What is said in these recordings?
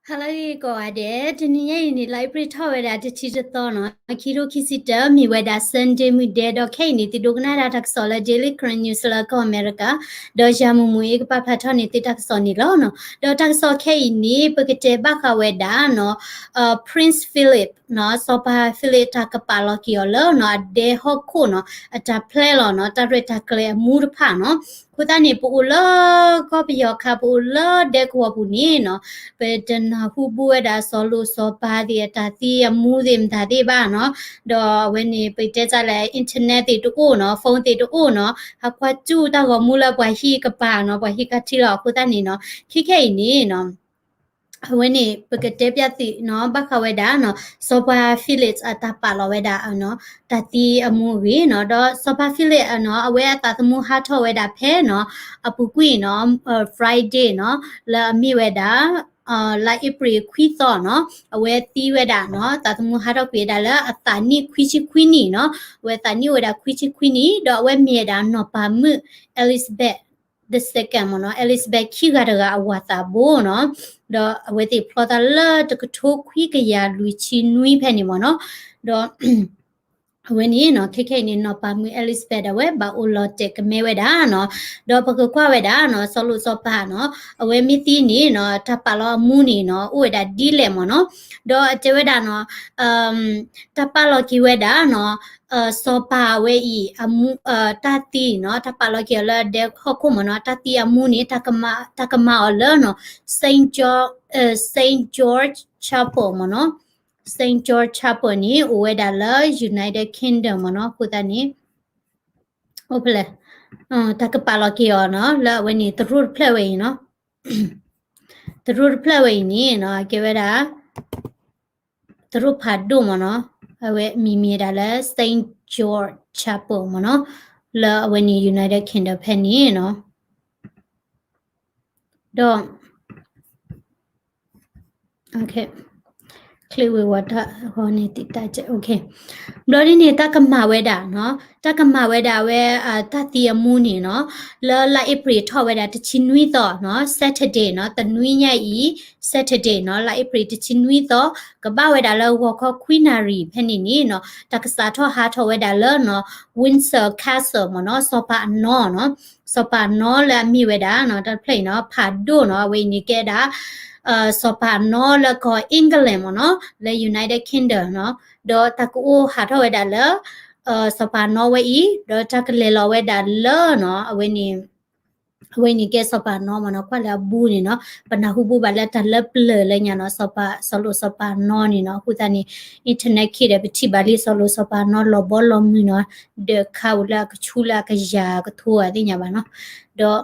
ဟါလၢအဂ့ၤကိးဂၤဒဲး, တနံၤညါအံၤန့ၣ် လါအ့ဖြ့ၣ်ထီၣ်ဝဲဒၣ်တဆံတသီနီၤ, ခံထိခံဆံတၢ မ့ၢ်ဝဲဒၣ် Sunday မုၢ်ဒဲ, ဒီးခဲအံၤန့ၣ် သုဒိကနၣ်ဒၣ်တၢ်ကစီၣ်လၢ Daily Karen News လၢကီၢ်အမဲရကၤ, ဒီးယၤမုၢ်မုၢ်အ့ကပာ်ဖျါထီၣ်န့ၢ်သုတၢ်ကစီၣ်န့ၣ်လီၤနီၤ. ဒီးတၢ်ကစီၣ်ခဲအံၤန့ၣ် ပကတဲဘၣ်ဃးဝဲဒၣ်နီၤ, Prince Philip နီၤ, စီၤပၤ Philip တၢ်ကပာ်လီၤက့ၤအီၤလၢနီၤ အဒဲဟီၣ်ခိၣ်နီၤ, အတၢ်ဖျဲလီၤနီၤ, တၢ်ရဲၣ်တၢ်ကျဲၤအမူတဖၣ်နီၤ. အဃိသတးန့ၣ် ပအိၣ်လၢကီၢ်ပယီၤခါ, ပအိၣ်လၢဒဲကဝီၤပူၤန့ၣ်နီၤ, ပတနၢ်ဟူဘူၣ်ဝဲဒၣ်စီၤလိၣ်စီၤပၤသ့ၣ်အတၢ်သံအမူသ့ၣ်မတၤသ့ၣ်ဘၣ်နီၤ. ဒီးအဝဲန့ၣ် ပတဲတၢ်လၢ internet သ့ၣ်တအိၣ်နီၤ, phone သ့ၣ်တအိၣ်နီၤ, ဟးကွၢ်စူၣ်တၢ်ဂီၤမူလၢပှၤဟံၣ်ကပၤနီၤ, ပှၤဟံၣ်ကထံလီၤ. အဃိသတးန့ၣ်နီၤ, ခဲခဲအံၤန့ၣ်နီၤ အဝဲန့ၣ် ပကတဲပျၢ်သုနီၤ, ဘၣ်ဃးဝဲဒၣ်နီၤ, စီၤပၤ Philip အတၢ်ပာ်လီၤဝဲဒၣ်နီၤ, တၢ်သံအမူအဂ့ၢ်နီၤ. ဒီးစီၤပၤ Philip နီၤ, အဝဲအသးသမူဟးထီၣ်ဝဲဒၣ်ဖဲနီၤ, အပူၤကွံာ်နီၤ, Friday နီၤ, လၢအမ့ၢ်ဝဲဒၣ် လါအ့ဖြ့ၣ်ခွံသီနီၤ, အဝဲသံဝဲဒၣ်နီၤ, သးသမူဟးထီၣ်ကွံာ်ဝဲဒၣ်လၢအသးနံၣ်ခွံဆံခွံနံၣ်နီၤ, အဝဲသးနံၣ်အိၣ်ဝဲဒၣ်ခွံဆံခွံနံၣ်, ဒီးအဝဲမ့ၢ်ဝဲဒၣ်နီၢ်ပၤမုၣ် Elizabeth the second မ့ၢ်နီၤ, Elizabeth ခံဂၤတဂၤအဝၤသးဘိနီၤ, ဒီးအဝဲသ့ၣ်ဖျီသးလၢတကထိခွံကယၤလွံၢ်ဆံနွံဖဲန့ၣ်မ့ၢ်နီၤ, ဒီး အဝဲန့ၣ်နီၤ, ခဲခဲအံၤန့ၣ် နီၢ်ပၤမုၣ် Elizabeth ဒၣ်ဝဲ ဘၣ်အိၣ်လီၤတဲာ်ကမဲဝဲဒၣ်နီၤ, ဒီးပကကွၢ်ဝဲဒၣ်နီၤ, စီၤလိၣ်စီၤပၤနီၤ, အဝဲမ့ၢ်သံန့ၣ်နီၤ, တၢ်ပာ်လီၤအမူန့ၣ်နီၤ, အိၣ်ဝဲဒၣ်ဒ်လဲၣ်မ့ၢ်နီၤ, ဒီးအတဲဝဲဒၣ်နီၤ, တၢ်ပာ်လီၤက့ၤဝဲဒၣ်နီၤ, စီၤပၤဝဲအံၤအမူ, တၢ်သံနီၤ, တၢ်ပာ်လီၤက့ၤအီၤလၢဒဲဟီၣ်ခိၣ်မ့ၢ်နီၤ, တၢ်သံအမူန့ၣ် တၢ်ကမၤအီၤလၢနီၤ, Saint George, Saint George Chapel မ့ၢ်နီၤ, Saint George Chapel န့ၣ် အိၣ်ဝဲဒၣ်လၢ United Kingdom မ့ၢ်နီၤ, အဃိသတးန့ၣ် အိၣ်ဖဲလဲၣ်, တၢ်ကပာ်လီၤက့ၤအီၤနီၤ, လၢအဝဲန့ၣ် သရိာ်တဖျၢၣ်ဝဲအံၤနီၤ, သရိာ်တဖျၢၣ်ဝဲအံၤန့ၣ်နီၤ, အကဲဝဲဒၣ် သရိာ်ဖးဒိၣ်မ့ၢ်နီၤ, အဝဲမံၤမံၤဒၣ်လၢ Saint George Chapel မ့ၢ်နီၤ, လၢအဝဲန့ၣ် United Kingdom ဖဲန့ၣ်နီၤ, ဒီး click ဝဲဝီၤတၢ်ဂီၤန့ၣ် တံတၢ်ကဲ ဘျီဒ်န့ၣ် တၢ်ကမၤဝဲဒၣ်နီၤ, တၢ်ကမၤဝဲဒၣ်အဝဲ တၢ်သံအမူန့ၣ်နီၤ, လၢလါအ့ဖြ့ၣ်ထီၣ်ဝဲဒၣ်တဆံနွံသီနီၤ, Saturday နီၤ, တနွံညါအံၤ Saturday နီၤ, လါအ့ဖြ့ၣ်တဆံနွံသီ, ကဘၣ်ဝဲဒၣ်လၢဂီၤခီခွံနၣ်ရံၣ်ဖဲန့ၣ်န့ၣ်နီၤ, တၢ်ကစးထီၣ်ဟးထီၣ်ဝဲဒၣ်လၢနီၤ Windsor Castle မ့ၢ်နီၤ, စီၤပၤအနီနီၤ, စီၤပၤအနီလၢအမ့ၢ်ဝဲဒၣ်နီၤ, တၢ်တဖျၢၣ်အံၤနီၤ ဖးဒိၣ်နီၤ, အဝဲအံၤန့ၣ်ကဲဒၣ် စီၤပၤအနီလၢကီၢ် England မ့ၢ်နီၤ, လၢ United Kingdom နီၤ, ဒီးတၢ်ကအိၣ်ဟးထီၣ်ဝဲဒၣ်လၢ စီၤပၤအနီဝဲအံၤ, ဒီးတၢ်ကလဲၤလီၤဝဲဒၣ်လၢနီၤ, အဝဲန့ၣ် အဝဲန့ၣ်ကဲစီၤပၤအနီမ့ၢ်နီၤ, ကွၢ်လၢအဘူးန့ၣ်နီၤ, ပနၢ်ဟူဘူၣ်ဘၣ်လၢတၢ်လၢပျၢၤလၢညါနီၤ, စီၤပၤ စီၤလိာ်စီၤပၤအနီန့ၣ်နီၤ, အဃိသတးန့ၣ် internet ခံဒီး ပထံၣ်ဘၣ်လံစီၤလိာ်စီၤပၤအနီလီၤဘီလီၤမုၢ်နီၤ, ဒီးခါအိၣ်လၢအကဆူလၢအကယၤကထိအသ့ၣ်ညါဘၣ်နီၤ, ဒီး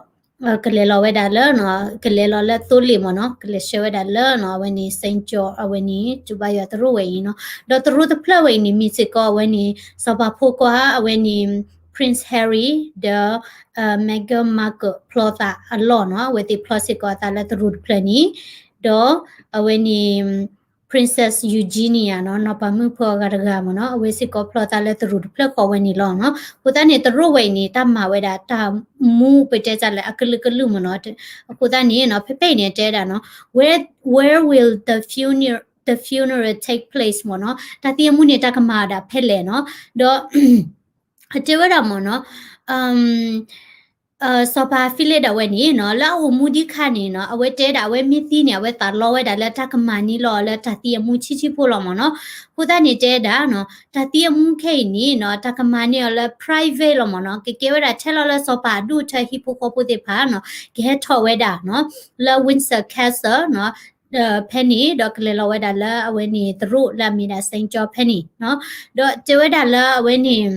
ကလဲၤလီၤဝဲဒၣ်လၢနီၤ, ကလဲၤလီၤလၢသိလ့ၣ်မ့ၢ်နီၤ, ကလဲၤဆှၢဝဲဒၣ်လၢနီၤ, အဝဲန့ၣ် Saint George အဝဲန့ၣ် ကၠိဘါယွၤသရိာ်ဝဲအံၤနီၤ, ဒီးသရိာ်တဖျၢၣ်ဝဲအံၤန့ၣ် မ့ၢ်စ့ၢ်ကီးအဝဲန့ၣ် စီၤပၤဖိခွါ အဝဲန့ၣ် Prince Harry ဒီး Meghan Markle ဖျီသးအလီၢ်နီၤ, အဝဲသ့ၣ်ဖျီစ့ၢ်ကီးအသးလၢသရိာ်တဖျၢၣ်န့ၣ်, ဒီးအဝဲန့ၣ် Princess Eugenia နီၤ, နီၢ်ပၤမုၣ်ဖိအဂၤတဂၤမ့ၢ်နီၤ, အဝဲစ့ၢ်ကီးဖျီသးလၢသရိာ်တဖျၢၣ်ဃီဝဲန့ၣ်လီၤနီၤ. အဃိသတးန့ၣ် သရိာ်ဝဲအံၤန့ၣ် တၢ်မၤဝဲဒၣ်တၢ်မူပတဲတၢ်လၢအကလုာ်ကလုာ်မ့ၢ်နီၤ. အဃိသတးန့ၣ်နီၤ ဖဲဖဲအံၤန့ၣ်တဲဒၣ်နီၤ, where, where will the funeral, the funeral take place မ့ၢ်နီၤ, တၢ်သံအမူန့ၣ် တၢ်ကမၤဝဲဒၣ်ဖဲလဲၣ်နီၤ. ဒီး အတဲဝဲဒၣ်မ့ၢ်နီၤ, စီၤပၤ Philip ဒၣ်ဝဲန့ၣ်နီၤ, လၢအအိၣ်မူဒံးခါန့ၣ်နီၤ, အဝဲတဲဒၣ်အဝဲမ့ၢ်သံန့ၣ် အဝဲသးလီဝဲဒၣ်လၢတၢ်ကမၤန့ၢ်လီၤအီၤလၢတၢ်သံအမူဆံးဆံးဖိလီၤမ့ၢ်နီၤ. အဃိသတးန့ၣ်တဲဒၣ်နီၤ, တၢ်သံအမူခဲအံၤန့ၣ်နီၤ, တၢ်ကမၤန့ၢ်အီၤလၢ private လီၤမ့ၢ်နီၤ, ကကဲဝဲဒၣ်ထဲလီၤလၢစီၤပၤအဒိၣ်ထၢဟံၣ်ဖိဃီဖိသ့ၣ်တဖၣ်နီၤ, ကဟဲထီၣ်ဝဲဒၣ်နီၤ, လၢ Windsor Castle နီၤ, ဖဲန့ၣ် ဒီးကလဲၤလီၤဝဲဒၣ်လၢအဝဲန့ၣ်သရိာ်လၢအမ့ၢ်ဒၣ် Saint George ဖဲန့ၣ်နီၤ. ဒီးတဲဝဲဒၣ်လၢအဝဲန့ၣ်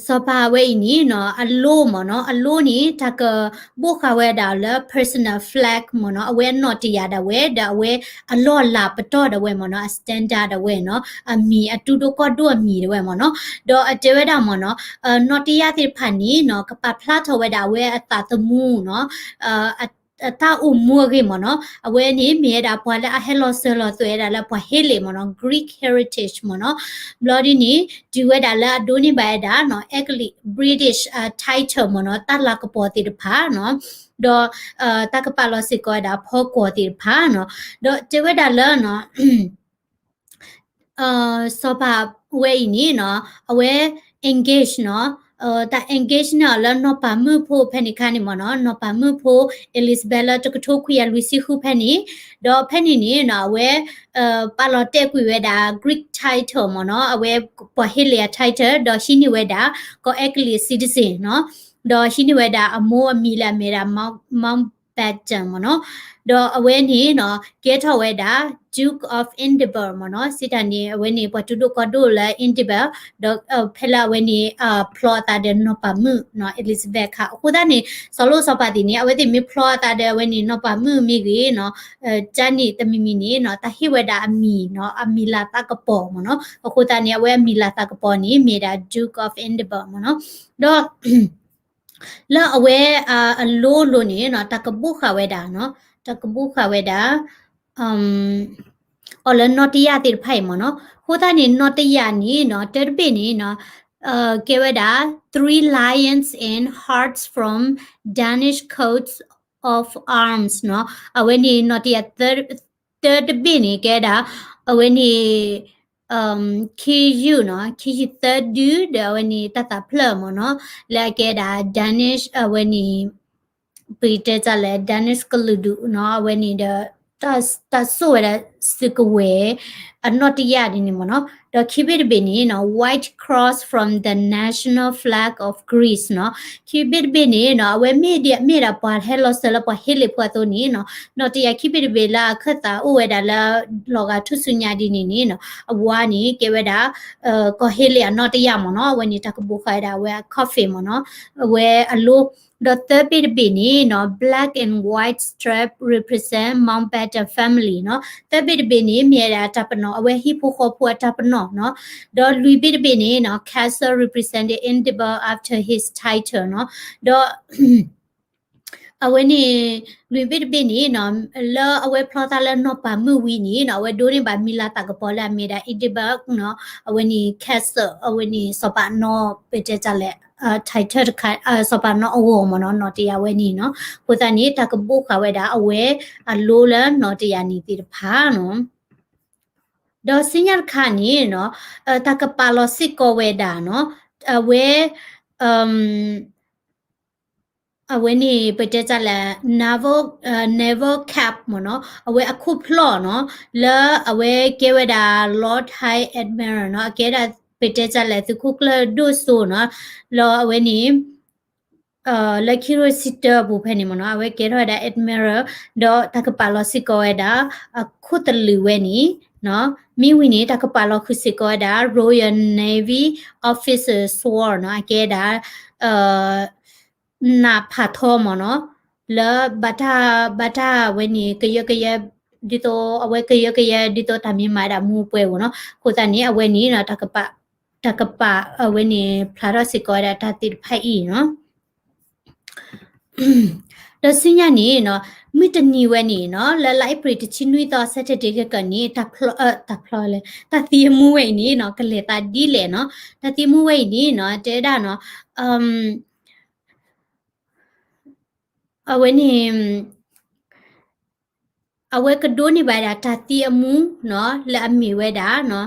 စီၤပၤဝဲအံၤန့ၣ်နီၤ, အလိမ့ၢ်နီၤ, အလိန့ၣ် တၢ်ကဘိးဃာ်ဝဲဒၣ်လၢ personal flag မ့ၢ်နီၤ, အဝဲအနီၣ်တယာ်ဒၣ်ဝဲ, ဒီးအဝဲအလီၢ်အလၤပတီၢ်ဒၣ်ဝဲမ့ၢ်နီၤ, အ standard ဒၣ်ဝဲနီၤ, အမံၤအတူၢ်ဒိၣ်ကီၢ်ဒိၣ်အမံၤဒၣ်ဝဲမ့ၢ်နီၤ. ဒီးအတဲဝဲဒၣ်မ့ၢ်နီၤ, နီၣ်တယာ်သ့ၣ်တဖၣ်န့ၣ်နီၤ, ကပာ်ဖျါထီၣ်ဝဲဒၣ်အဝဲအသးသမူနီၤ, အ တၢ်အိၣ်မူအဂ့ၢ်မ့ၢ်နီၤ, အဝဲန့ၣ်မ့ၢ်ဝဲဒၣ်ပှၤလၢအဟဲလီၤစၢၤလီၤသွဲၣ်ဝဲဒၣ်လၢပှၤဟ့လ့ၣ်မ့ၢ်နီၤ, Greek heritage မ့ၢ်နီၤ. ဘျီဒ်န့ၣ် တုၤဝဲဒၣ်လၢအဒိးန့ၢ်ဘၣ်ဝဲဒၣ်နီၤ English British title မ့ၢ်နီၤ, တၢ်လၤကပီၤသ့ၣ်တဖၣ်နီၤ, ဒီး တၢ်ကပာ်လီၤစ့ၢ်ကီးဝဲဒၣ်ဖီကွီၤသ့ၣ်တဖၣ်နီၤ, ဒီးတဲဝဲဒၣ်လၢနီၤ စီၤပၤဝဲအံၤန့ၣ်နီၤ အဝဲ engage နီၤ, တၢ် engage န့ၢ်အီၤလၢနီၢ်ပၤမုၣ်ဖိဖဲန့ၣ်ခါန့ၣ်မ့ၢ်နီၤ, နီၢ်ပၤမုၣ်ဖိ Elizabeth လၢတကထိခွံကယၤလွံၢ်ဆံဃုဖဲန့ၣ်, ဒီးဖဲန့ၣ်န့ၣ်နီၤ အဝဲ ပာ်လီၤတဲာ်ကွံာ်ဝဲဒၣ် Greek title မ့ၢ်နီၤ, အဝဲပှၤဟ့လ့ၣ်အ title ဒီးဟံးန့ၢ်ဝဲဒၣ် ကီၢ်အဲကလံး citizen နီၤ, ဒီးဟံးန့ၢ်ဝဲဒၣ်အမိၢ်အမံၤလၢအမ့ၢ်ဒၣ် Mountbatten မ့ၢ်နီၤ, ဒီးအဝဲန့ၣ်နီၤ ကဲထီၣ်ဝဲဒၣ် Duke of Edinburgh မ့ၢ်နီၤ, စံးတၢ်န့ၣ် အဝဲန့ၣ် ပှၤတူၢ်ဒိၣ်ကီၢ်ဒိၣ်လၢ Edinburgh ဒီးဖဲလၢအဝဲန့ၣ် ဖျီအသးဒီးနီၢ်ပၤမုၣ်နီၤ Elizabeth ခါ, အဃိသတးန့ၣ် စီၤလိၣ်စီၤပၤသ့ၣ်န့ၣ် အဝဲသ့ၣ်မ့ၢ်ဖျီအသးဒီးအဝဲန့ၣ် နီၢ်ပၤမုၣ်မ့ၢ်ဂ့ၤနီၤ, ကန့ၣ်တမံၤမံၤန့ၣ်နီၤ တၢ်ဟ့ၣ်ဝဲဒၣ်အမံၤနီၤ အမံၤလၤသးကပီၤမ့ၢ်နီၤ, အဃိသတးန့ၣ် အဝဲအမံၤလၤသးကပီၤန့ၣ် မ့ၢ်ဒၣ် Duke of Edinburgh မ့ၢ်နီၤ, ဒီး လၢအဝဲ အလိၤလိၤန့ၣ်နီၤ တၢ်ကဘိးဃာ်ဝဲဒၣ်နီၤ, တၢ်ကဘိးဃာ်ဝဲဒၣ် အီၤလၢနီၣ်တယၢ်သ့ၣ်တဖၣ်အံၤမ့ၢ်နီၤ, အဃိသတးန့ၣ် နီၣ်တယၢ်န့ၣ်နီၤ တၢတဘ့ၣ်န့ၣ်နီၤ ကဲဝဲဒၣ် three lions and hearts from Danish coats of arms နီၤ, အဝဲန့ၣ်နီၣ်တယၢ် တၢတဘ့ၣ်န့ၣ် ကဲဒၣ် အဝဲန့ၣ် ခံယုၢ်နီၤ ခံယုၢ်သၢဒု ဒီးအဝဲန့ၣ်တၢ်သးဖျၢၣ်မ့ၢ်နီၤ လၢအကဲဒၣ် Danish အဝဲန့ၣ် ပတဲတၢ်လဲၣ် Danish ကလုာ်ဒူၣ်နီၤ အဝဲန့ၣ်ဒီး တၢ်ဆိၣ်ဝဲဒၣ်စုကဝဲၤ အနီၣ်တယၢ်ဒ်န့ၣ်မ့ၢ်နီၤ ဒီးခံဘ့ၣ်တဘ့ၣ်န့ၣ်နီၤ White Cross from the National Flag of Greece နီၤ ခံဘ့ၣ်တဘ့ၣ်န့ၣ်နီၤ အဝဲမ့ၢ်ဒ်မ့ၢ်ဒၣ်ပှၤဟဲလီၤစၢၤလၢပှၤဟ့လ့ၣ်ဖိအသိးန့ၣ်နီၤ နီၣ်တယၢ်ခံဘ့ၣ်တဘ့ၣ်လၢအခၢၣ်သးအိၣ်ဝဲဒၣ်လၢ လီၤဂာ်ထူၣ်စုညါဒ်န့ၣ်န့ၣ်နီၤ အဝဲန့ၣ်ကဲဝဲဒၣ် ကီၢ်ဟ့လ့ၣ်အနီၣ်တယၢ်မ့ၢ်နီၤ အဝဲန့ၣ်တၢ်ကဘိးဃာ်ဝဲဒၣ်အဝဲအ coffin မ့ၢ်နီၤ အဝဲအလိ ဒီးသၢဘ့ၣ်တဘ့ၣ်န့ၣ်နီၤ black and white stripe represent Mountbatten family နီၤ သၢဘ့ၣ်တဘ့ၣ်န့ၣ် မ့ၢ်ဝဲဒၣ်တၢ်ပနီၣ် အဝဲဟံၣ်ဖိဃီဖိအတၢ်ပနီၣ်နီၤ ဒီးလွံၢ်ဘ့ၣ်တဘ့ၣ်န့ၣ်နီၤ castle represented Edinburgh after his title နီၤ ဒီး အဝဲန့ၣ် လွံၢ်ဘ့ၣ်တဘ့ၣ်န့ၣ်နီၤ လၢအဝဲဖျီသးလၢနီၢ်ပၤမုၣ်ဝံၤန့ၣ်နီၤ အဝဲဒိးန့ၢ်ဘၣ်မံၤလၤသးကပီၤလၢအမ့ၢ်ဒၣ် Edinburgh နီၤ အဝဲန့ၣ် castle အဝဲန့ၣ် စီၤပၤနီၣ် ပတဲတၢ်လဲၣ် title တခါ စီၤပၤနီၣ်အဂီၢ်မ့ၢ်နီၤ နီၣ်တယၢ်ဝဲန့ၣ်နီၤ အဃိသတးန့ၣ် တၢ်ကဘိးဃာ်ဝဲဒၣ်အဝဲအလိလၢနီၣ်တယၢ်န့ၣ်သ့ၣ်တဖၣ်နီၤ ဒီးဆူညါတခါန့ၣ်နီၤ တၢ်ကပာ်လီၤစ့ၢ်ကီးဝဲဒၣ်နီၤ အဝဲ အဝဲန့ၣ် ပတဲတၢ်လဲၣ် naval, naval cap မ့ၢ်နီၤ အဝဲအခိၣ်ဖျီၣ်နီၤ လၢအဝဲကဲဝဲဒၣ် Lord High Admiral နီၤ အကဲဒၣ် ပတဲတၢ်လဲၣ် သုးခိၣ်ကျၢၢ်ဒိၣ်စိနီၤ လၢအဝဲန့ၣ် လၢခံကထိတဆံတၢအပူၤဖဲန့ၣ်မ့ၢ်နီၤ အဝဲကဲထီၣ်ဝဲဒၣ် Admiral ဒီးတၢ်ကပာ်လီၤစ့ၢ်ကီးဝဲဒၣ် အခိၣ်သလုးဝဲန့ၣ် မ့ၢ်ဝံၤန့ၣ် တၢ်ကပာ်လီၤဃုာ်စ့ၢ်ကီးဝဲဒၣ် Royal Navy Officer Sword နီၤ အကဲဒၣ် နးဖးထီမ့ၢ်နီၤ လၢဘၣ်တၢ် ဘၣ်တၢ်ဝဲန့ၣ် ကယၢကယဲ ဒ်သိး အဝဲကယၢကယဲ ဒ်သိးတၢ်မ့ၢ်မၤဒၣ်မူပှဲၤဧိၤနီၤ အဃိသတးန့ၣ် အဝဲန့ၣ် တၢ်ကပာ် တၢ်ကပာ် အဝဲန့ၣ် ဖျါထီၣ်စ့ၢ်ကီးဝဲဒၣ်တၢ်သ့ၣ်တဖၣ်အံၤနီၤ ဒီးဆူညါန့ၣ်နီၤ မုၢ်တနံၤဝဲန့ၣ်နီၤ လၢလါအ့ဖြ့ၣ်တဆံနွံသီ Saturday ကကၢၢ်န့ၣ် တၢ်ဖျီ တၢ်ဖျီလဲၣ် တၢ်သံအမူဝဲအံၤန့ၣ်နီၤ ကလဲၤသးဒ်လဲၣ်နီၤ တၢ်သံမူဝဲအံၤန့ၣ်နီၤ တဲဝဲဒၣ်နီၤ အဝဲန့ၣ် အဝဲကဒိးန့ၢ်ဘၣ်ဒၣ်တၢ်သံအမူနီၤ လၢအမ့ၢ်ဝဲဒၣ်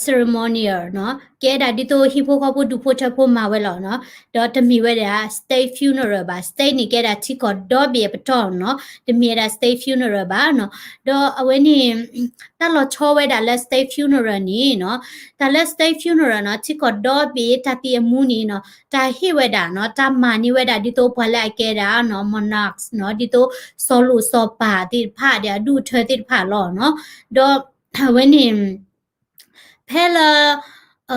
ceremonial နီၤ ကဲဒၣ်ဒ်သိးဟံၣ်ဖိဃီဖိဒူၣ်ဖိထၢဖိမၤဝဲလီၤနီၤ ဒီးတမ့ၢ်ဝဲဒၣ် state funeral ဘၣ် state န့ၣ်ကဲဒၣ်ထံကီၢ်ဒီဘ့ၣ်အပတီၢ်နီၤ တမ့ၢ်ဝဲဒၣ် state funeral ဘၣ်နီၤ ဒီးအဝဲန့ၣ် တၢ်လီၤဆီဝဲဒၣ်လၢ state funeral န့ၣ်နီၤ တၢ်လၢ state funeral နီၤ ထံကီၢ်ဒီဘ့ၣ်တၢ်သံအမူန့ၣ်နီၤ တၢ်ဟ့ၣ်ဝဲဒၣ်နီၤ တၢ်မၤန့ၢ်ဝဲဒၣ်ဒ်သိးပှၤလၢအကဲဒၣ်နီၤ monarchs နီၤ ဒ်သိးစီၤလိၣ်စီၤပၤသ့ၣ်တဖၣ်ဒီးအဒူၣ်အထၢသ့ၣ်တဖၣ်လီၤနီၤ ဒီးအဝဲန့ၣ် ဖဲလၢ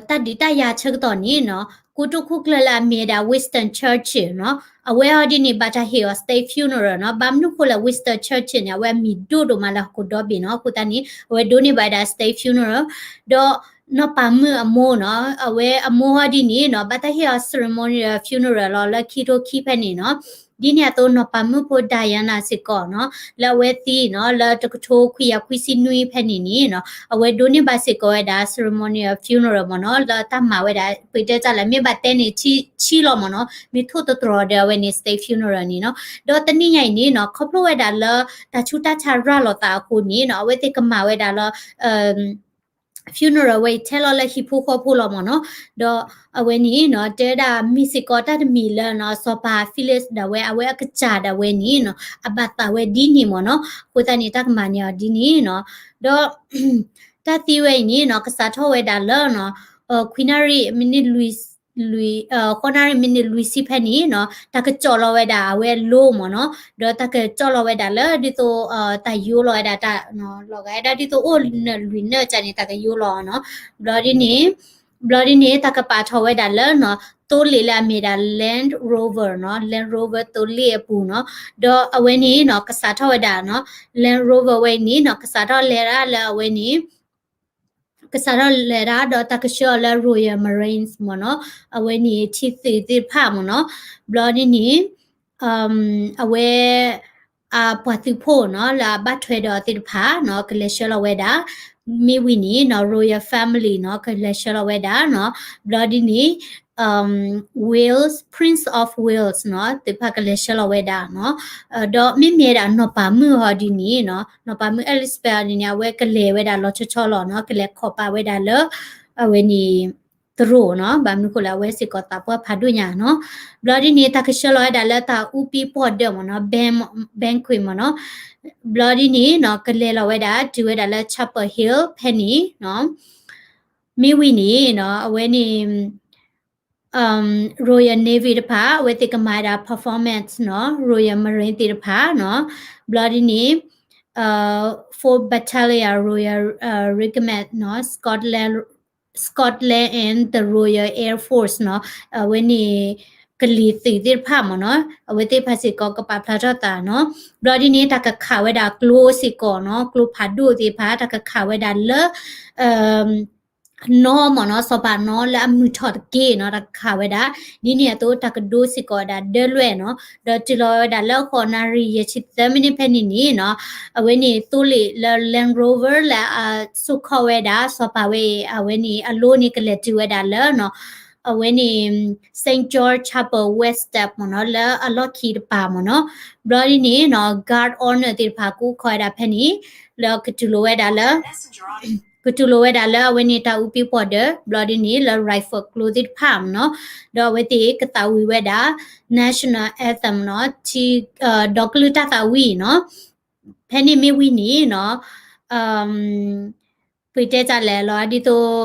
တၢ်ဒုးတၢ်ယၤဆၢကတီၢ်န့ၣ်နီၤ ကိတိာ်ခိၣ်ကျၢၢ်လၢအမ့ၢ်ဝဲဒၣ် Winston Churchill နီၤ အဝဲအီၤဒ်န့ၣ် ဘၣ်တၢ်ဟ့ၣ်အီၤ state funeral နီၤ ဘၣ်မနုၤဃိလၢ Winston Churchill န့ၣ် အဝဲအမံၤဒိၣ်ဒိၣ်မးလၢဟီၣ်ခိၣ်ဒီဘ့ၣ်နီၤ အဃိသတးန့ၣ် အဝဲဒိးန့ၢ်ဘၣ်ဝဲဒၣ် state funeral ဒီး နီၢ်ပၤမုၣ်အမိၢ်နီၤ, အဝဲအမိၢ်ဟီဒ်န့ၣ်နီၤ ဘၣ်တၢ်ဟ့ၣ်အီၤ ceremonial funeral လီၤ လၢခံထိခံဖဲန့ၣ်နီၤ. ဒ်န့ၣ်အသိး နီၢ်ပၤမုၣ်ဖိ Diana စ့ၢ်ကီးနီၤ လၢအဝဲသံနီၤ လၢတကထိခွံကယၤခွံဆံနွံဖဲန့ၣ်န့ၣ်နီၤ အဝဲဒိးန့ၢ်ဘၣ်စ့ၢ်ကီးဝဲဒၣ် ceremonial funeral မ့ၢ်နီၤ လၢတၢ်မၤဝဲဒၣ် ပတဲတၢ်လၢ မ့ၢ်ဘၣ်တဲန့ၣ် ဆံလီၤမ့ၢ်နီၤ မ့ၢ်ထိၣ်သတြီၤဒီးအဝဲန့ၣ် state funeral န့ၣ်နီၤ. ဒီးတနံၣ်ညါအံၤန့ၣ်နီၤ ခီဖျိဝဲဒၣ်လၢ တၢ်ဆူးတၢ်ဆါရၤလီၤသးအဃိန့ၣ်နီၤ အဝဲသ့ၣ်ကမၤဝဲဒၣ်လၢ funeral ဝဲအံၤ ထဲလီၤလၢဟံၣ်ဖိဃီဖိလီၤမ့ၢ်နီၤ. ဒီးအဝဲန့ၣ်နီၤ တဲဝဲဒၣ်မ့ၢ်စ့ၢ်ကီးတၢ်တမံၤလၢနီၤ စီၤပၤ Felix ဒၣ်ဝဲ အဝဲအကစၢ်ဒၣ်ဝဲန့ၣ်နီၤ အဘၣ်သးဝဲဒ်န့ၣ်မ့ၢ်နီၤ. အဃိသတးန့ၣ် တၢ်ကမၤန့ၢ်အီၤဒ်န့ၣ်နီၤ. ဒီး တၢ်သံဝဲအံၤန့ၣ်နီၤ ကစးထီၣ်ဝဲဒၣ်လၢနီၤ ခွံနၣ်ရံၣ်မံးနံးလွံၢ် လွံၢ် ဃိးနၣ်ရံၣ်မံးနံးလွံၢ်ဆံဖဲန့ၣ်နီၤ တၢ်ကကၠီၣ်လီၤဝဲဒၣ်အဝဲအလိမ့ၢ်နီၤ. ဒီးတၢ်ကကၠီၣ်လီၤဝဲဒၣ်လၢဒ်သိး တၢ်ယိလီၤဝဲဒၣ်တၢ် လီၤဂာ်ဒၣ်ဒ်သိးအိၣ်နၢၤလွံၢ်နၢၤကန့ၣ် တၢ်ကယိလီၤနီၤ. ဘျီဒ်န့ၣ် ဘျီဒ်န့ၣ် တၢ်ကပာ်ထီၣ်ဝဲဒၣ်လၢနီၤ သိလ့ၣ်လၢအမ့ၢ်ဒၣ် Land Rover နီၤ Land Rover သိလ့ၣ်အပူၤနီၤ. ဒီးအဝဲန့ၣ်နီၤ ကစးထီၣ်ဝဲဒၣ်နီၤ Land Rover ဝဲအံၤန့ၣ်နီၤ ကစးထီၣ်လဲၤဒၣ်လၢအဝဲန့ၣ် ကစးထီၣ်လဲၤဒၣ်ဒီးတၢ်ကဆှၢအီၤလၢ Royal Marines မ့ၢ်နီၤ, အဝဲန့ၣ်ထံသုးသ့ၣ်တဖၣ်မ့ၢ်နီၤ, ဘျီဒ်န့ၣ် အဝဲ အပှၤသုးဖိနီၤ လၢအဘၣ်ထွဲဒီးအီၤသ့ၣ်တဖၣ်နီၤ ကလဲၤဆှၢလီၤဝဲဒၣ်, မ့ၢ်ဝံၤန့ၣ်နီၤ Royal Family နီၤ ကလဲၤဆှၢလီၤဝဲဒၣ်နီၤ, ဘျီဒ်န့ၣ် Wales, Prince of Wales နီၤ သ့ၣ်တဖၣ်ကလဲၤဆှၢလီၤဝဲဒၣ်နီၤ, ဒီးမ့မ့ၢ်ဝဲဒၣ်နီၢ်ပၤမုၣ်ဟီဒ်န့ၣ်နီၤ နီၢ်ပၤမုၣ် Elizabeth ဒ်န့ၣ် အဝဲကလဲၤဝဲဒၣ်လီၤဆီဆီလီၤနီၤ ကလဲၤခိးပာ်ဝဲဒၣ်လၢ အဝဲန့ၣ် တရူးနီၤ, ဘၣ်မနုၤဃိလဲၣ် အဝဲစ့ၢ်ကီးသးပှၢ်ဖးဒိၣ်ညါနီၤ, ဘျီဒ်န့ၣ် တၢ်ကဆှၢလီၤဝဲဒၣ်လၢတၢ်အူပံပီၢ်ဒၢးမ့ၢ်နီၤ banquet မ့ၢ်နီၤ, ဘျီဒ်န့ၣ်နီၤ ကလဲၤလီၤဝဲဒၣ် တုၤဝဲဒၣ်လၢ Chapel Hill ဖဲန့ၣ်နီၤ, မ့ၢ်ဝံၤန့ၣ်နီၤ အဝဲန့ၣ် Royal Navy တဖၣ် အဝဲသ့ၣ်ကမၤဝဲဒၣ် performance နီၤ, Royal Marine သ့ၣ်တဖၣ်နီၤ, ဘျီဒ်န့ၣ် Fourth Battalion Royal Regiment နီၤ, Scotland, Scotland and the Royal Air Force နီၤ, အဝဲန့ၣ် ကလံၤသုးသ့ၣ်တဖၣ်မ့ၢ်နီၤ, အဝဲသ့ၣ်တဖၣ်စ့ၢ်ကီးကပာ်ဖျါထီၣ်သးနီၤ, ဘျီဒ်န့ၣ် တၢ်ကခးဝဲဒၣ်ကျိစ့ၢ်ကီးနီၤ, ကျိဖးဒိၣ်သ့ၣ်တဖၣ် တၢ်ကခးဝဲဒၣ်လၢ နီၤမ့ၢ်နီၤ, စီၤပၤနီၤလၢအမုၢ်ထီၣ်တက့ၢ်နီၤ, တၢ်ကခးဝဲဒၣ်, ဒ်န့ၣ်အသိး တၢ်ကဒိစ့ၢ်ကီးဝဲဒၣ်ဒၢလွဲၢ်နီၤ, ဒီးတုၤလီၤဝဲဒၣ်လၢ ဃိးနၣ်ရံၣ် ယဲၢ်ဆံသၢမံးနံးဖဲန့ၣ်န့ၣ်နီၤ, အဝဲန့ၣ်သိလ့ၣ်လၢ Land Rover လၢအစိာ်ခီဝဲဒၣ် စီၤပၤဝဲအံၤ အဝဲန့ၣ် အလိန့ၣ်ကလဲၤတုၤဝဲဒၣ်လၢနီၤ, အဝဲန့ၣ် Saint George Chapel West Steps မ့ၢ်နီၤ, လၢအလီၢ်ခံတပၤမ့ၢ်နီၤ, ဘျီဒ်န့ၣ်နီၤ Guard Honor သ့ၣ်တဖၣ်ကအိၣ်ခိးဝဲဒၣ်ဖဲန့ၣ်, လၢကတုၤလီၤဝဲဒၣ်လၢ ကတုၤလီၤဝဲဒၣ်လၢအဝဲန့ၣ်တၢ်အူပံပီၢ်ဒၢး, ဘျီဒ်န့ၣ်လၢ rifle ကျိသ့ၣ်တဖၣ်မ့ၢ်နီၤ, ဒီးအဝဲသ့ၣ်ကသးဝံၣ်ဝဲဒၣ် national anthem နီၤ, ဒီကလုၢ်တၢ်သးဝံၣ်နီၤ, ဖဲန့ၣ်မ့ၢ်ဝံၤန့ၣ်နီၤ, ပတဲတၢ်လဲၣ်လီၤ ဒ်သိး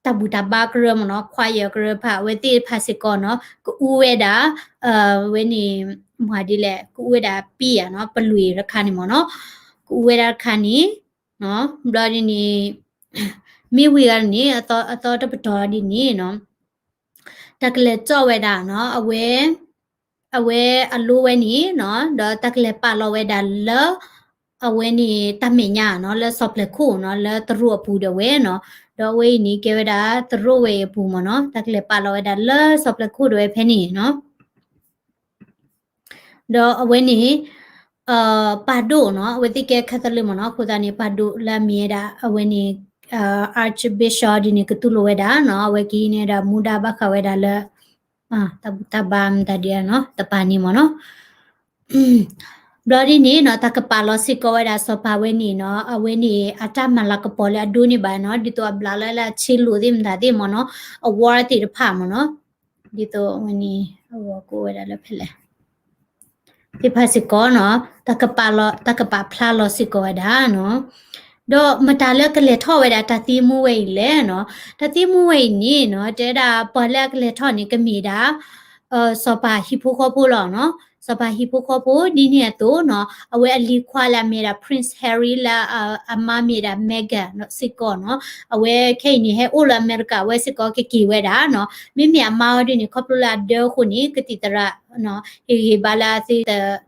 တၢ်ဘူၣ်တၢ်ဘါကရၢမ့ၢ်နီၤ, choir ကရၢတဖၣ် အဝဲသ့ၣ်တဖၣ်စ့ၢ်ကီးနီၤ ကအူဝဲဒၣ် အဝဲန့ၣ် မၤဒ်လဲၣ် ကအူဝဲဒၣ်ပံယၤနီၤ, ပလွံၢ်တခါန့ၣ်မ့ၢ်နီၤ, ကအူဝဲဒၣ်တခါန့ၣ် ဘျီဒ်န့ၣ် မ့ၢ်ဝံၤဂၤန့ၣ် အသီတပတီၢ်ဒ်န့ၣ်နီၤ, တၢ်ကလဲၤကၠီၣ်ဝဲဒၣ်နီၤ, အဝဲ အဝဲအလိဝဲန့ၣ်နီၤ, ဒီးတၢ်ကလဲၤပာ်လီၤဝဲဒၣ်လၢ အဝဲန့ၣ်တၢ်မဲာ်ညါနီၤ, လၢစီၤပျဲခိၣ်နီၤ, လၢတရူးအပူၤဒၣ်ဝဲနီၤ, ဒီးအဝဲအံၤန့ၣ် ကဲဝဲဒၣ်တရူးဝဲအံၤအပူၤမ့ၢ်နီၤ, တၢ်ကလဲၤပာ်လီၤဝဲဒၣ်လၢစီၤပျဲခိၣ်ဒၣ်ဝဲဖဲန့ၣ်နီၤ. ဒီးအဝဲန့ၣ် ပၢ်ဒိၣ်နီၤ, အဝဲသ့ၣ်ကဲ Catholic မ့ၢ်နီၤ, အဃိသတးန့ၣ် ပၢ်ဒိၣ်လၢအမ့ၢ်ဝဲဒၣ် အဝဲန့ၣ် Archbishop ဒ်န့ၣ် ကတူၢ်လိာ်ဝဲဒၣ်နီၤ, အဝဲကဟံးန့ၢ်ဝဲဒၣ်မူဒါဘၣ်ဃးဝဲဒၣ်လၢ တၢ်ဘူၣ်တၢ်ဘါမတၤဒ်နီၤ တပၤန့ၣ်မ့ၢ်နီၤ. ဘျီဒ်န့ၣ်နီၤ တၢ်ကပာ်လီၤစ့ၢ်ကီးဝဲဒၣ်စီၤပၤဝဲန့ၣ်နီၤ, အဝဲန့ၣ် အတၢ်မၤလၤကပီၤလၢအဒိန့ၢ်ဘၣ်နီၤ, ဒ်သိးအဘျးလၢ်လၢအဆ့လိာ်သ့ၣ်မတၤသ့ၣ်မ့ၢ်နီၤ, award သ့ၣ်တဖၣ်မ့ၢ်နီၤ, ဒ်သိးအဝဲန့ၣ် အဝဲကိးဝဲဒၣ်လၢဖဲလဲၣ် သ့ၣ်တဖၣ်စ့ၢ်ကီးနီၤ, တၢ်ကပာ်လီၤ တၢ်ကပာ်ဖျါလီၤစ့ၢ်ကီးဝဲဒၣ်နီၤ. ဒီးမတၤလၢကလဲၤထီၣ်ဝဲဒၣ် တၢ်သံမူဝဲအံၤလဲၣ်နီၤ, တၢ်သံမူဝဲအံၤန့ၣ်နီၤ, တဲဒၣ်ပှၤလၢအကလဲၤထီၣ်န့ၣ် ကမ့ၢ်ဒၣ် စီၤပၤဟံၣ်ဖိဃီဖိလီၤနီၤ, စီၤပၤဟံၣ်ဖိဃီဖိ ဒ်န့ၣ်အသိးနီၤ, အဝဲအလံၤခွါလၢအမ့ၢ်ဒၣ် Prince Harry လၢအမါမ့ၢ်ဒၣ် Meghan စ့ၢ်ကီးနီၤ, အဝဲခဲအံၤန့ၣ် ဟဲအိၣ်လၢအမဲရကၤ အဝဲစ့ၢ်ကီးကက့ၤဝဲဒၣ်နီၤ, မ့မ့ၢ်အမါအီၤဒ်န့ၣ် ခီဖျိလၢအဒၢအဃိန့ၣ် ကသံၣ်သရၣ် ဟ့ၣ်ဂံၢ်ဘါလၢအသ့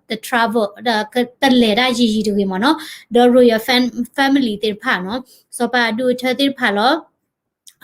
တ travel ဒီးတလဲၤတၢ်ယံာ်ယံာ်တဂ့ၤမ့ၢ်နီၤ, ဒီး royal fam- family သ့ၣ်တဖၣ်နီၤ, စီၤပၤအဒူၣ်အထၢသ့ၣ်တဖၣ်လီၤ.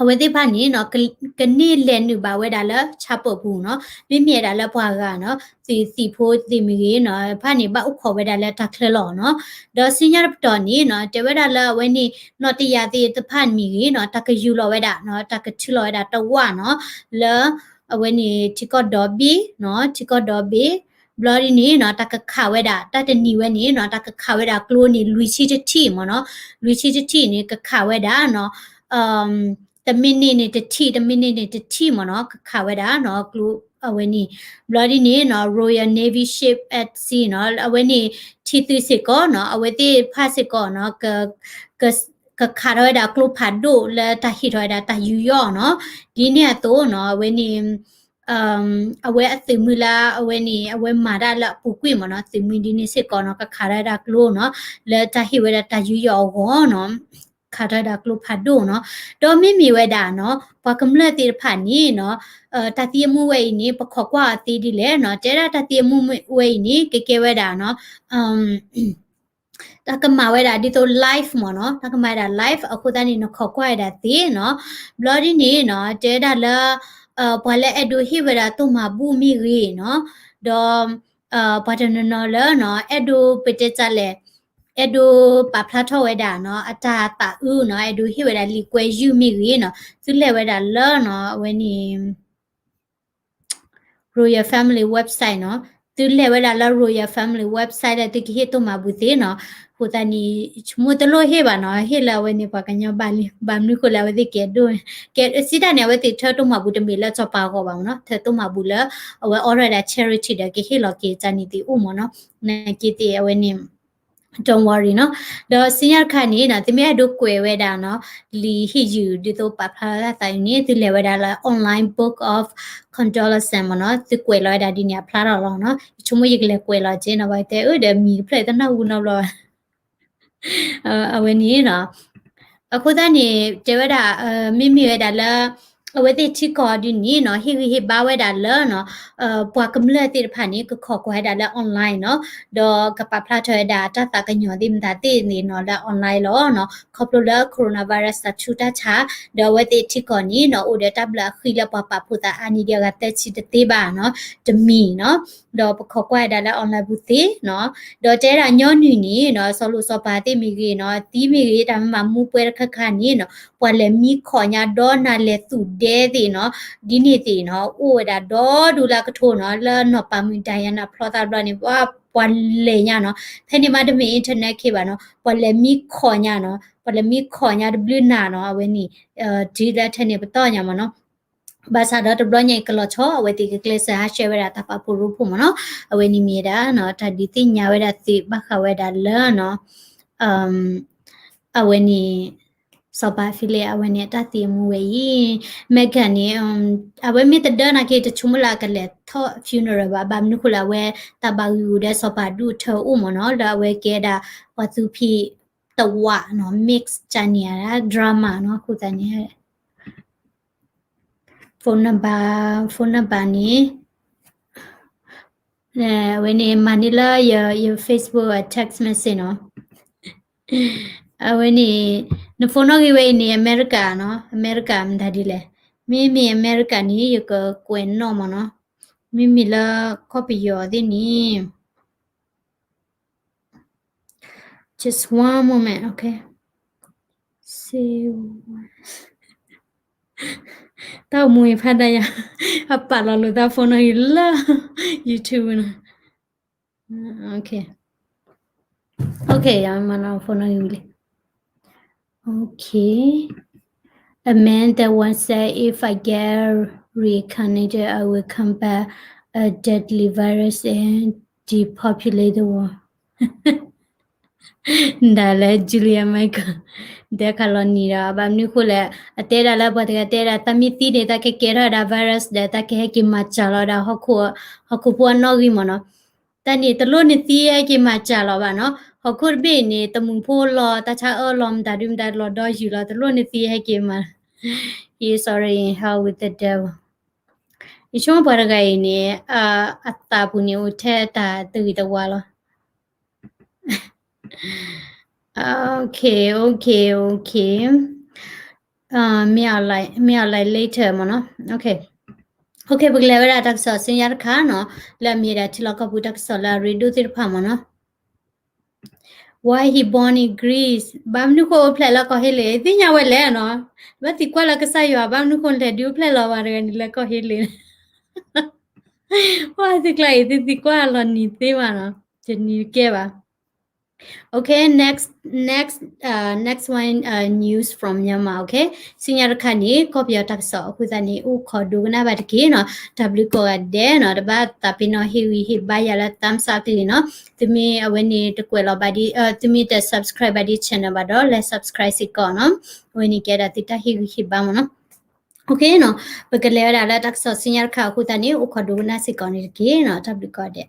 အဝဲသ့ၣ်တဖၣ်န့ၣ်နီၤ က ကန့ၢ်လဲၤနုာ်ဘၣ်ဝဲဒၣ်လၢဆၣ်ပၢၣ်ပူၤနီၤ, မ့မ့ၢ်ဝဲဒၣ်လၢပှၤဂၤနီၤ သုးသံၣ်ဖိသ့ၣ်မ့ၢ်ဂ့ၤနီၤ တဖၣ်န့ၣ် ဘၣ်အိၣ်ခိးဝဲဒၣ်လၢတၢ်ချၢလီၤနီၤ. ဒီးစံၣ်ညီၣ်တပတီၢ်န့ၣ်နီၤ တဲဝဲဒၣ်လၢအဝဲန့ၣ် နီၣ်တယၢ်သ့ၣ်တဖၣ်မ့ၢ်ဂ့ၤနီၤ တၢ်ကယူၤလီၤဝဲဒၣ်နီၤ တၢ်ကထုးလီၤဝဲဒၣ်တဝၣ်နီၤ လၢ အဝဲန့ၣ် ထံကီၢ်ဒီဘ့ၣ်နီၤ ထံကီၢ်ဒီဘ့ၣ် ဘျီဒ်န့ၣ်နီၤ တၢ်ကခးဝဲဒၣ် တၢ်တနံၤဝဲန့ၣ်နီၤ တၢ်ကခးဝဲဒၣ်ကျိန့ၣ် လွံၢ်ဆံတထံၣ်မ့ၢ်နီၤ, လွံၢ်ဆံတထံၣ်န့ၣ် ကခးဝဲဒၣ်နီၤ တမံးနံးန့ၣ်တထံၣ် တမံးနံးန့ၣ်တထံၣ်မ့ၢ်နီၤ ကခးဝဲဒၣ်နီၤ ကျိအဝဲန့ၣ် ဘျီဒ်န့ၣ်နီၤ Royal Navy Ship at Sea နီၤ အဝဲန့ၣ် ထံသုးစ့ၢ်ကီးနီၤ အဝဲသ့ၣ်တဖၣ်စ့ၢ်ကီးနီၤ က ကခးထီၣ်ဝဲဒၣ်ကျိဖးဒိၣ်လၢတၢ်ဟ့ၣ်ထီၣ်ဝဲဒၣ်တၢ်ယူးယီၣ်နီၤ, ဒ်န့ၣ်အသိးနီၤ အဝဲန့ၣ် အဝဲအသုးမုၢ်လၢအဝဲန့ၣ် အဝဲမၤတၢ်လၢအပူၤကွံာ်မ့ၢ်နီၤ သုးမုၢ်ဒ်န့ၣ်စ့ၢ်ကီးနီၤ ကခးထီၣ်ဝဲဒၣ်ကျိနီၤ လၢတၢ်ဟ့ၣ်ဝဲဒၣ်တၢ်ယူးယီၣ်အဂီၢ်နီၤ ခးထီၣ်ဝဲဒၣ်ကျိဖးဒိၣ်နီၤ, ဒီးမ့မ့ၢ်ဝဲဒၣ်နီၤ ပှၤကမျၢၢ်သ့ၣ်တဖၣ်န့ၣ်နီၤ တၢ်သံအမူဝဲအံၤန့ၣ် ပခိးကွၢ်အီၤသ့ဒ်လဲၣ်နီၤ, တဲဒၣ်တၢ်သံအမူဝဲအံၤန့ၣ် ကကဲဝဲဒၣ်နီၤ တၢ်ကမၤဝဲဒၣ်ဒ်သိး live မ့ၢ်နီၤ, တၢ်ကမၤဝဲဒၣ် live အဃိသတးန့ၣ် နခိးကွၢ်ဝဲဒၣ်သ့နီၤ, ဘျီဒ်န့ၣ်နီၤ တဲဒၣ်လၢ ပှၤလၢအဲၣ်ဒိးဟ့ၣ်ဝဲဒၣ်တိၢ်မၤဘူၣ်မ့ၢ်ဂ့ၤနီၤ, ဒီး ပှၤတနီၤနီၤလၢနီၤ အဲၣ်ဒိးပတဲတၢ်လဲၣ်, အဲၣ်ဒိးပာ်ဖျါထီၣ်ဝဲဒၣ်နီၤ အတၢ်သးအုးနီၤ, အဲၣ်ဒိးဟ့ၣ်ဝဲဒၣ်လံာ်ကွဲးယုၢ်မ့ၢ်ဂ့ၤနီၤ, သုလဲၤဝဲဒၣ်လၢနီၤ အဝဲန့ၣ် Royal Family website နီၤ, သုလဲၤဝဲဒၣ်လၢ Royal Family website လၢသုကဟ့ၣ်တိၢ်မၤဘူၣ်သ့နီၤ, အဃိသတးန့ၣ် ဆိကမိၣ်တလိၣ်ဟ့ၣ်ဘၣ်နီၤ, ဟ့ၣ်လၢအဝဲန့ၣ် ပှၤကညီဘၣ်လံ, ဘၣ်မနုၤဃိလဲၣ် အဝဲသ့ၣ်ကဲဒိၣ်, ကဲစံးတၢ်န့ၣ် အဝဲသ့ၣ်ထၢတိၢ်မၤဘူၣ်တမ့ၢ်လၢစီၤပၤအဂီၢ်ဘၣ်မ့ၢ်နီၤ, ထၢတိၢ်မၤဘူၣ်လၢ အဝဲအိးထီၣ်ဝဲဒၣ် charity ဒီးကဟ့ၣ်လီၤက့ၤတၢ်န့ၣ်သ့ၣ်အိၣ်မ့ၢ်နီၤ, နာ်က့သ့ၣ်အဝဲန့ၣ် don't worry နီၤ, ဒီးစံၣ်ညီၣ်တခါန့ၣ်နီၤ သုမ့ၢ်အဲၣ်ဒိးကွဲးဝဲဒၣ်နီၤ လံာ်ဟ့ၣ်ယုၢ်ဒ်သိးပာ်ဖျါလၢသးအံၤန့ၣ် သုလဲၤဝဲဒၣ်လၢ online book of condolence မ့ၢ်နီၤ, သုကွဲးလီၤဝဲဒၣ်ဒ်န့ၣ်အဖျါထီၣ်လီၤနီၤ, ယဆိကမိၣ်ယကလဲၤကွဲးလီၤက့နီၤ, ဘၣ်တဲအၢဒီးမံၤတဖျၢၣ်တနၢ်ဟူနီတဘျီဘၣ် အဝဲန့ၣ်နီၤ, အဃိသတးန့ၣ် တဲဝဲဒၣ် မ့မ့ၢ်ဝဲဒၣ်လၢ အဝဲသ့ၣ်ထံကီၢ်ဒ်န့ၣ်နီၤ ဟ့ၣ်ဂံၢ်ဟ့ၣ်ဘါဝဲဒၣ်လၢနီၤ ပှၤကမျၢၢ်သ့ၣ်တဖၣ်န့ၣ် ကခိးကွၢ်ဝဲဒၣ်လၢ online နီၤ, ဒီးကပာ်ဖျါထီၣ်ဝဲဒၣ်တၢ်သးကညီၤသ့ၣ်မတၤသ့ၣ်န့ၣ်နီၤ လၢ online လီၤနီၤ, ခီဖျိလၢ coronavirus တၢ်ဆူးတၢ်ဆါ, ဒီးအဝဲသ့ၣ်ထံကီၢ်န့ၣ်နီၤ အိၣ်ဒီးတၢ်ဘျၢအဃံလၢပှၤပာ်ဖှိၣ်သးအါန့ၢ်ဒံးအဂၤသၢဆံတသ့ဘၣ်နီၤ, တမံၤနီၤ, ဒီးပခိးကွၢ်ဝဲဒၣ်လၢ online ပူၤသ့နီၤ, ဒီးတဲဒၣ်ညီနုၢ်န့ၣ်နီၤ စီၤလိၤစီၤပၤသ့ၣ်မ့ၢ်ဂ့ၤနီၤ သံမ့ၢ်ဂ့ၤ တၢ်မၤမူပှဲၤတခါခါန့ၣ်နီၤ ပှၤလဲၤမံခိးညါဒီးနၤလဲၤသူၣ်ဒဲသ့ၣ်နီၤ, ဒ်န့ၣ်သ့ၣ်နီၤ အိၣ်ဝဲဒၣ်ဒီဒူၣ်လၢအကထိနီၤ လၢနီၢ်ပၤမုၣ် Diana ဖျီသးတဘျီန့ၣ် ပှၤ ပှၤလဲၤညါနီၤ, ဖဲန့ၣ်မးတမ့ၢ် internet ခ့ဘၣ်နီၤ ပှၤလဲၤမံခိးညါနီၤ ပှၤလဲၤမံခိးညါတဘျုးနၤနီၤ အဝဲန့ၣ် တုၤလၢထဲန့ၣ်ပတီၢ်ညါမ့ၢ်နီၤ, ဘၣ်ဆၣ်ဒီးတဘျီညါအံၤကလီၤဆီ အဝဲသ့ၣ်ကကျဲးစၢးဟးဆှဲးဝဲဒၣ်တၢ်ပာ်ဖှိၣ်ရိဖှိၣ်မ့ၢ်နီၤ, အဝဲန့ၣ်မ့ၢ်ဝဲဒၣ်နီၤ တၢ်ဒုးသ့ၣ်ညါဝဲဒၣ်သုးဘၣ်ဃးဝဲဒၣ်လၢနီၤ အဝဲန့ၣ် စီၤပၤ Philip အဝဲန့ၣ် အတၢ်သံအမူဝဲအံၤ, Meghan န့ၣ် အဝဲမ့ၢ်တဒၢနာ်က့ တဆိကမိၣ်လၢအကလဲၤထီၣ် funeral ဘၣ်, ဘၣ်မနုၤဃိလၢအဝဲတၢ်ဘၣ်ဂံာ်ဂူာ်ဒီးစီၤပၤဒူၣ်အထၢအိၣ်မ့ၢ်နီၤ, လၢအဝဲကဲဒၣ်ပှၤသူဖံးတဝးနီၤ, mix ကန့ၣ် drama နီၤ, အဃိသတးန့ၣ် phone number, phone number န့ၣ် အဝဲန့ၣ် မၤန့ၢ်လၢယ Facebook text message နီၤ. အဝဲန့ၣ် န phone နီၣ်ဂံၢ်ဝဲအံၤန့ၣ် အမဲရကၤနီၤ, အမဲရကၤမတၤဒ်လဲၣ်. မ့မ့ၢ်အမဲရကၤန့ၣ် ယကကွဲးနီၣ်မ့ၢ်နီၤ. မ့မ့ၢ်လၢကီၢ်ပယီၤသ့ၣ်န့ၣ် just one moment, okay. တၢ်အိၣ်မူအံၤဖးဒိၣ်ညါ, အပာ်လီၤလိာ်သး phone နီၣ်ဂံၢ်လၢ YouTube နီၤ. Okay. Okay, ယမၤနီၤ phone နီၣ်ဂံၢ်လံ. Okay. Amanda once said, if I get reincarnated, I will come back a deadly virus and depopulate the world. ဒၣ်လဲာ် Julia Michael ဒဲခးလီၤနံၤဒီး ဘၣ်မနုၤဃိလဲၣ် အတဲဒၣ်လၢပှၤတဂၤတဲဒၣ် တၢ်မ့ၢ်သံန့ၣ် တၢ်ကကဲထီၣ်ဝဲဒၣ် virus ဒီး တၢ်ကဟဲက့ၤမၤစၢ်လီၤဝဲဒၣ် ဟီၣ်ခိၣ်ဖိအနီၣ်ဂံၢ်မ့ၢ်နီၤ. တၢ်န့ၣ် တလိၣ်နသံဟဲက့ၤမၤစၢ်လီၤဘၣ်နီၤ. ဟီၣ်ခိၣ်တဘ့ၣ်အံၤန့ၣ် တမူးဖိလီၤ တၢ်ဆါအၢလီၤ မတၤဒုမတၤလီၤဒီးယုၢ်လီၤ တလိၣ်နသံဟဲက့ၤမၤ He is already in hell with the devil. ယဆိကမိၣ်ပှၤတဂၤအံၤန့ၣ် အသးပူၤန့ၣ် အိၣ်ထဲတၢ်တဂ့ၤတဝါလီၤ. Okay, okay, okay. မ့ၢ်အီၤလဲၤ later မ့ၢ်နီၤ. Okay, ပကလဲၤဝဲဒၣ်တၢ်ကစီၣ်ဆူညါတခါနီၤ, လၢအမ့ၢ်ဒၣ်ထံလီၢ်ကီၢ်ပူၤတၢ်ကစီၣ်လၢအရ့ဒိၣ်သ့ၣ်တဖၣ်မ့ၢ်နီၤ. Why he born in Greece? ဘၣ်မနုၤဃိအိၣ်ဖျဲၣ်လၢကီၢ်ဟ့လ့ၣ်, သ့ၣ်ညါဝဲလဲၣ်နီၤ. ဘၣ်သံကွၢ်လၢကစၢ်ယွၤ ဘၣ်မနုၤဃိလဲၤဒုးအိၣ်ဖျဲၣ်လီၤဘၣ်တဂၤန့ၣ်လၢကီၢ်ဟ့လ့ၣ်. ပှၤသုကျါအံၤ သုသံကွၢ်လီၤနံၤသ့ဘၣ်နီၤ, တနံၤတကဲဘၣ်. Okay, next, next, uh, next one, uh, news from Myanmar, okay? ဆူညါတခါန့ၣ် ကီၢ်ပယီၤတၢ်ကစီၣ်အဃိသတးန့ၣ် အိၣ်ခိးဒိကနၣ်ဘၣ်တက့ၢ်နီၤ, တၢ်ဘျုးကိးဂၤဒဲးနီၤ, တဘၣ်သးပ့ၤနီၣ်ဟ့ၣ်ဂံၢ်ဟ့ၣ်ဘါယၤလၢ thumbs up တက့ၢ်နီၤ, သုမ့ၢ်အဝဲန့ၣ်တကွဲးလီၤဘၣ်ဒ်, သုမ့ၢ်တ subscribe ဘၣ်ဒ် channel ဘၣ်ဒီး လဲၤ subscribe စ့ၢ်ကီးနီၤ, အဝဲန့ၣ်ကဲဒၣ်သုတၢ်ဟ့ၣ်ဂံၢ်ဟ့ၣ်ဘါမ့ၢ်နီၤ. Okay နီၤ, ပကလဲၤဝဲဒၣ်လၢတၢ်ကစီၣ်ဆူညါတခါအဃိသတးန့ၣ် အိၣ်ခိးဒိကနၣ်စ့ၢ်ကီးန့ၣ်တက့ၢ်နီၤ, တၢ်ဘျုးကိးဂၤဒဲး.